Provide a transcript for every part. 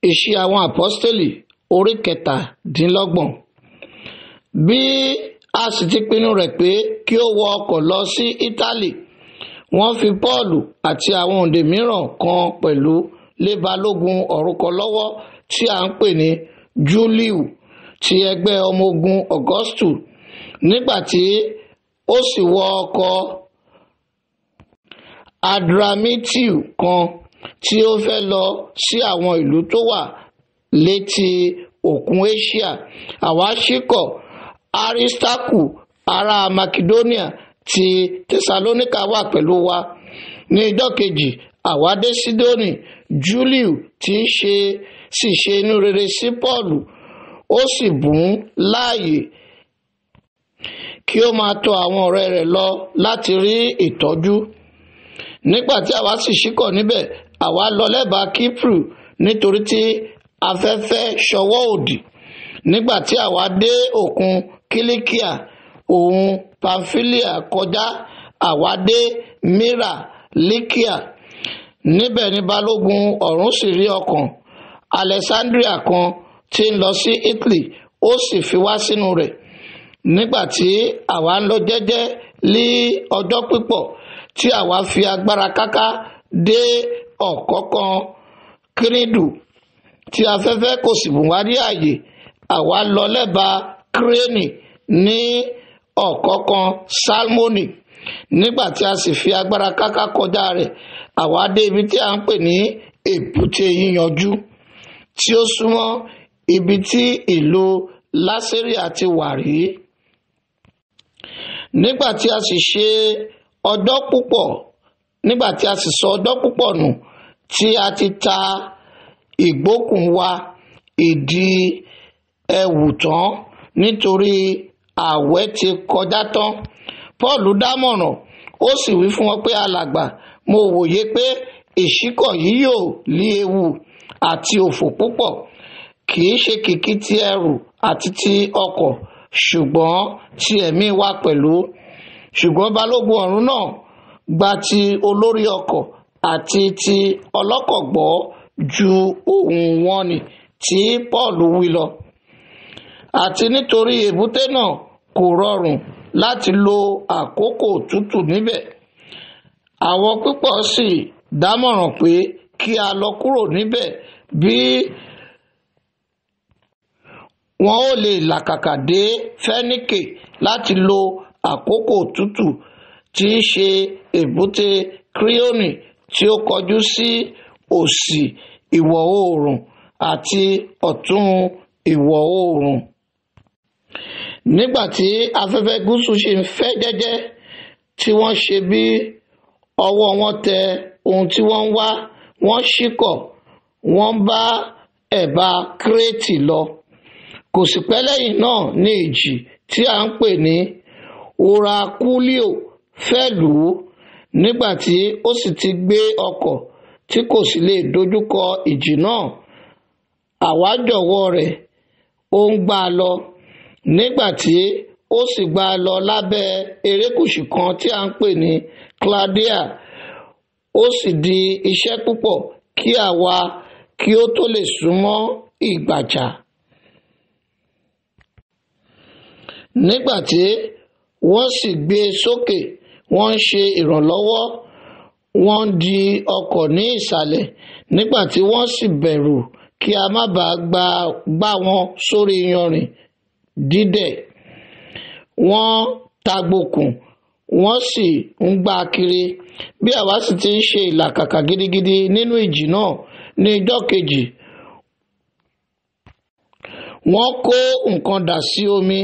Ìṣe àwọn Àpọ́stélì orí 27. Bí a sì ti pinnu rẹ̀ pé kí ó wọ ọkọ̀ lọ sí Ítálì, wọ́n fi Pọ́ọ̀lù àti àwọn òǹdè mìíràn kan pẹ̀lú lé balógun ọ̀rún kan lọ́wọ́ tí à ń pè ní Júlíù ti ẹgbẹ́ ọmọ ogun Augustu. Nígbà tí ó sì wọ ọkọ̀ Adramitiu kan tí ó fẹ́ lọ sí àwọn ìlú tó wà létí òkun Asia, àwa ṣíkọ̀. Aristarku ará Makedonia ti Tẹsalóníkà wà pẹ̀lú wa. Ní ijọ́ kejì, àwa dé Sidoni. Júlíù tí í ṣe sì ṣe inú rere sí Pọ́ọ̀lù, ó sì bùn ún láàyè kí ó máa tọ̀ àwọn ọ̀rẹ́ rẹ̀ lọ láti rí ìtọ́jú. Nígbà tí àwa sì ṣíkọ̀ níbẹ̀, àwa lọ lẹ́bàá Kípùrù nítorí tí afẹ́fẹ́ ṣọwọ́ òdì. Nígbà tí àwa dé òkun Kílíkíà òun Pamfílíà kọjá, àwa dé Mírà Líkíà. Níbẹ̀ ni balógun ọ̀rún sì rí ọkọ̀ Alexandria kan tí ń lọ sí Italy, ó sì fi wá sínú rẹ̀. Nígbà tí àwa ń lọ jẹ́jẹ́ lí ọjọ́ pípọ̀, tí àwa fi agbára káká dé ọ̀kánkán Kínídù, tí afẹ́fẹ́ kò sì bùn wá ní ààyè, àwa lọ lẹ́bàá Kírénì ní ọ̀kánkán Sálmónì. Nígbà tí a sì fi agbára káká kọjá rẹ̀, àwa dé ibi tí à ń pè ní Èbúté Yíyanjú, tí ó súnmọ́ ibi tí ìlú Lásíríà ti wà rí. Nígbà tí a sì ṣe ọjọ́ púpọ̀, nígbà tí a sì sọ ọjọ́ púpọ̀ nù, tí a ti ta ìgbókùn wa ìdí ẹ̀wù tán nítorí ààwẹ̀ ti kọjá tán, Pọ́ọ̀lù dámọ̀ràn, ó sì wí fún wọn pé, alàgbà, mo wòye pé ìṣíkọ̀ yìí yóò lé ewu àti òfò púpọ̀, kì í ṣe kìkì ti ẹrù àti ti ọkọ̀, ṣùgbọ́n ti ẹ̀mí wa pẹ̀lú. Ṣùgbọ́n balógun ọ̀rún náà gba ti olórí ọkọ̀ àti ti ọlọ́kọ̀ gbọ́ ju ohun wọn nì tí Pọ́ọ̀lù wí lọ. Àti nítorí èbúté náà kò rọrùn láti lo àkókò òtútù níbẹ̀, àwọn púpọ̀ sì dámọ̀ràn pé kí a lọ kúrò níbẹ̀ bí wọn ó lè làkàkà dé Fẹ́níkè láti lo àkókò òtútù, tí í ṣe èbúté Kíríónì tí ó kọjú sí òsì ìwọ̀ oòrùn àti ọ̀tún ìwọ̀ oòrùn. Nígbà tí afẹ́fẹ́ gúúsù sì ń fẹ́ jẹ́jẹ́, tí wọ́n ṣe bí ọwọ́ wọn tẹ ohun tí wọ́n ń wá, wọ́n ṣíkọ̀, wọ́n bá ẹ̀bá Kírètì lọ. Kò sì pẹ́ lẹ́yìn náà ní ìjì tí à ń pè ní Urakulio fẹ́ lù ú. Nígbà tí ó sì ti gbé ọkọ̀ tí kò sì lè dojúkọ ìjì náà, àwa jọ̀wọ́ rẹ̀, ó ń gbá a lọ. Nígbà tí ó sì gbá a lọ lábẹ́ erékùṣù kan tí à ń pè ní Claudia, ó sì di iṣẹ́ púpọ̀ kí àwa kí ó tó lè súnmọ́ ìgbàjà. Nígbà tí wọ́n sì gbé e sókè, wọ́n ń ṣe ìrànlọ́wọ́, wọ́n ń di ọkọ̀ ní ìsàlẹ̀. Nígbà tí wọ́n sì bẹ̀rù kí a má bàa gbá wọn sórí iyanrìn dídẹ̀, wọ́n tagbokùn, wọ́n sì ń gbá kiri. Bí àwa sì ti ń ṣe ìlàkàkà gidigidi nínú ìjì náà ní ijọ́ kejì, wọ́n kó nǹkan dà sí omi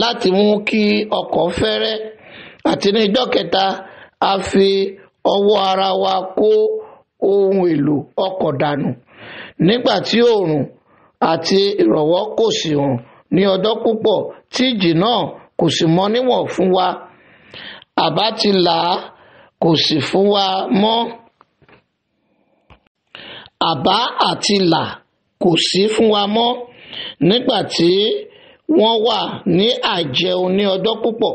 láti mú kí ọkọ̀ fẹ́rẹ́. Àti ní ijọ́ kẹta, a fi ọwọ́ ara wa kó ohun èlò ọkọ̀ dànù. Nígbà tí oòrùn àti ìrànwọ́ kò sì hàn ní ọjọ́ púpọ̀, tí ìjì náà kò sì mọ níwọ̀n fún wa, àbá ti là á kò sì fún wa mọ́. Àbá àti là kò sí fún wa mọ́. Nígbà tí wọ́n wà ní àìjẹun ní ọjọ́ púpọ̀.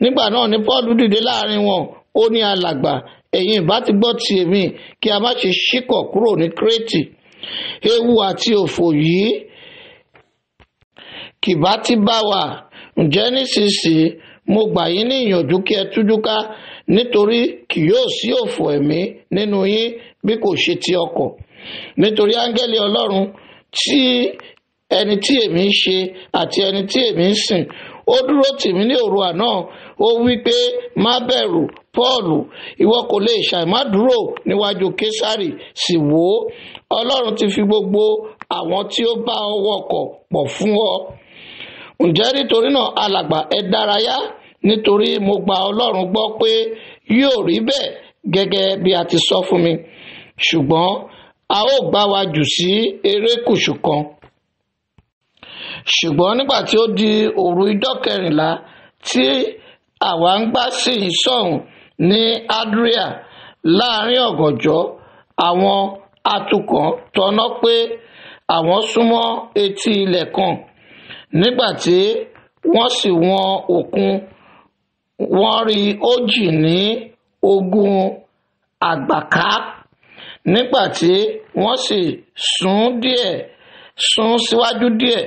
Nígbà náà ni Pọ́ọ̀lù dìde láàrin wọn, ó ní, alàgbà, ẹ̀yin ìbá ti gbọ́ ti èmi kí a má ṣe ṣíkọ̀ kúrò ní Kírètì, Ewu àti òfò yìí kì bá ti bá wa. Ǹjẹ́ nísinsìnyí mo gbà yín ní ìyànjú kí ẹ tújú ká, nítorí kì yóò sí òfò ẹ̀mí nínú yín bí kò ṣe ti ọkọ̀. Nítorí áńgẹ́lì Ọlọ́run tí ẹni tí èmi ń ṣe àti ẹni tí èmi ń sìn, ó dúró tì mí ní òru àná, ó wí pé, má bẹ̀rù, Pọ́ọ̀lù, ìwọ kò lè ṣàìmá dúró níwájú Késárì. Sì wò ó, Ọlọ́run ti fi gbogbo àwọn tí ó bá ọ wọkọ̀ pọ̀ fún ọ. Ǹjẹ́ nítorí náà, alàgbà, ẹ dárayá, nítorí mo gba Ọlọ́run gbọ́ pé yóò rí bẹ́ẹ̀ gẹ́gẹ́ bí a ti sọ fún mi. Ṣùgbọ́n a ó gbá wa jù sí erékùṣù kan. Ṣùgbọ́n nígbà tí ó di òru ijọ́ kẹrìnlá tí àwa ń gbá sí ìsọ̀hún ní Adria láàrin ọ̀gànjọ́, àwọn atukọ̀ tọ̀nà pé àwọn súnmọ́ etí ilẹ̀ kan. Nígbà tí wọ́n sì wọn òkun, wọ́n rí ó jìn ní 20 àgbàká. Nígbà tí wọ́n sì sún síwájú díẹ̀,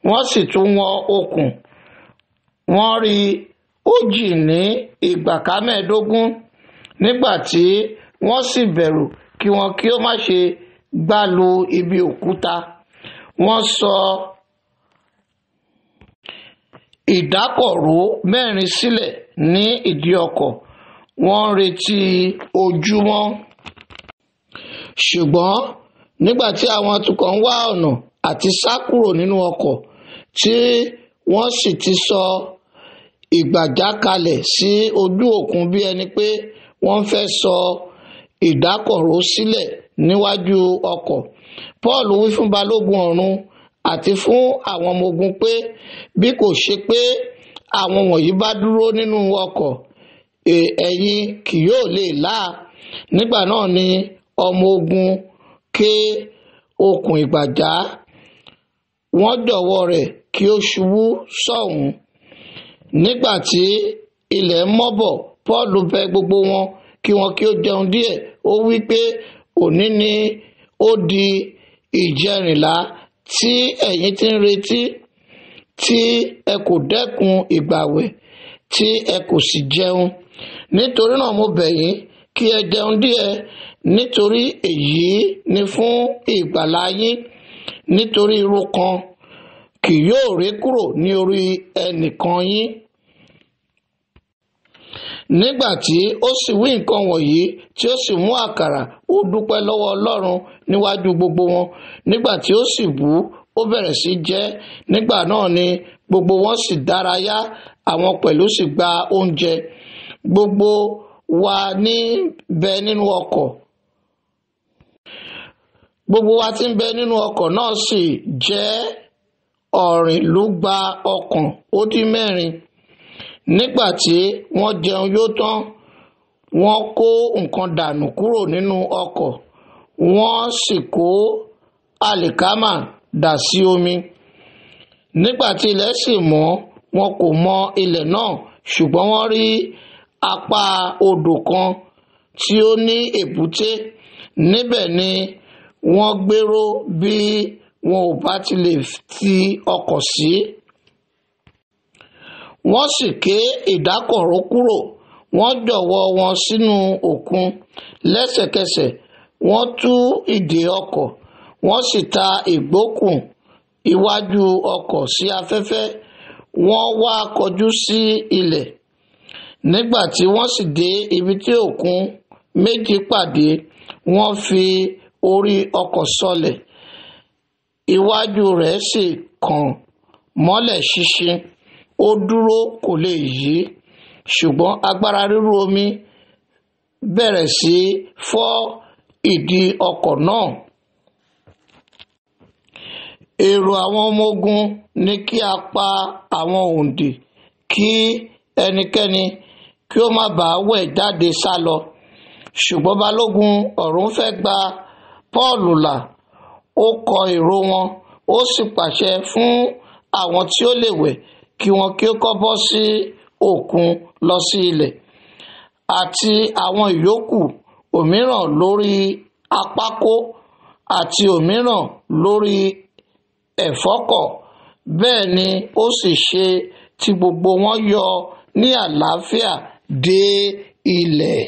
wọ́n sì tún wọn òkun, wọ́n rí ó jìn ní ìgbàká 25. Nígbà tí wọ́n sì bẹ̀rù kí wọn kí ó má ṣe gbá lu ibi òkúta, wọ́n sọ ìdákọ̀ró 4 sílẹ̀ ní ìdí ọkọ̀, wọ́n ń retí ojúmọ́. Ṣùgbọ́n nígbà tí àwọn atukọ̀ ń wá ọ̀nà àti sá kúrò nínú ọkọ̀, tí wọ́n sì ti sọ ìgbàjá kalẹ̀ sí ojú òkun bí ẹni pé wọ́n fẹ́ sọ ìdákọ̀ró sílẹ̀ níwájú ọkọ̀, Paul wí fún balógun ọ̀rún àti fún àwọn ọmọ ogun pé bí kò ṣe pé àwọn wọ̀nyí bá dúró nínú ọkọ̀, ẹ̀yin kì yóò lè là. Nígbà náà ni ọmọ ogun ké okùn ìgbàjá, wọ́n jọ̀wọ́ rẹ̀ kí ó ṣubú sọ́hùn. Nígbà tí ilẹ̀ mọ́ bọ̀, Paul bẹ̀ gbogbo wọn kí wọn kí ó jẹun díẹ̀. Ó wí pé, òní ni ó di ìjẹrìnlá tí ẹ̀yin ti ń retí, tí ẹ kò dẹ́kun ìgbààwẹ̀, tí ẹ kò sì jẹun. Nítorí náà mo bẹ̀ yín kí ẹ jẹun díẹ̀, nítorí èyí ni fún ìgbàlà yín, nítorí irú kan kì yóò ré kúrò ní orí ẹnìkan yín. Nígbà tí ó sì wí nǹkan wọ̀nyí, tí ó sì mú àkàrà, ó dúpẹ́ lọ́wọ́ Ọlọ́run níwájú gbogbo wọn. Nígbà tí ó sì bú, ó bẹ̀rẹ̀ sí jẹ. Nígbà náà ni gbogbo wọn sì dárayá, àwọn pẹ̀lú sì gba oúnjẹ. Gbogbo wa ní bẹ nínú ọkọ̀. Gbogbo wa tí ń bẹ nínú ọkọ̀ náà sì jẹ́ 426. Nígbà tí wọ́n jẹun yó tán, wọ́n kó nǹkan dànù kúrò nínú ọkọ̀, wọ́n sì kó àlìkámà dà sí omi. Nígbà tí ilẹ̀ sì mọ́, wọn kò mọ ilẹ̀ náà, ṣùgbọ́n wọ́n rí apá odò kan tí ó ní èbúté. Níbẹ̀ ni wọ́n gbèrò bí wọn ò bá ti lè fi ọkọ̀ sí. Wọ́n sì ké ìdákọ̀ró kúrò, wọ́n jọ̀wọ́ wọn sínú òkun. Lẹ́sẹ̀kẹsẹ̀ wọ́n tú ìdè ọkọ̀, wọ́n sì ta ìgbókùn iwájú ọkọ̀ sí afẹ́fẹ́, wọ́n wá kọjú sí ilẹ̀. Nígbà tí wọ́n sì dé ibi tí òkun méjì pàdé, wọ́n fi orí ọkọ̀ sọlẹ̀, iwájú rẹ̀ sì kàn mọ́lẹ̀ ṣinṣin, ó dúró kò lè yí. Ṣùgbọ́n agbára rírú omi bẹ̀rẹ̀ sí fọ́ ìdí ọkọ̀ náà. Èrò àwọn ọmọ ogun ní kí a pa àwọn òǹdè kí ẹnikẹ́ni kí ó má bàa wẹ̀ jáde sá lọ. Ṣùgbọ́n balógun ọ̀rún fẹ́ gba Pọ́ọ̀lù là, ó kọ èrò wọn, ó sì pàṣẹ fún àwọn tí ó lè wẹ̀ kí wọn kí ó kọ́ bọ́ sí òkun lọ sí ilẹ̀, àti àwọn ìyókù òmíràn lórí apákó. àti òmíràn lórí ẹ̀fọ́kọ̀. Bẹ́ẹ̀ ni ó sì ṣe tí gbogbo wọn yọ ní àlàáfíà dé ilẹ̀.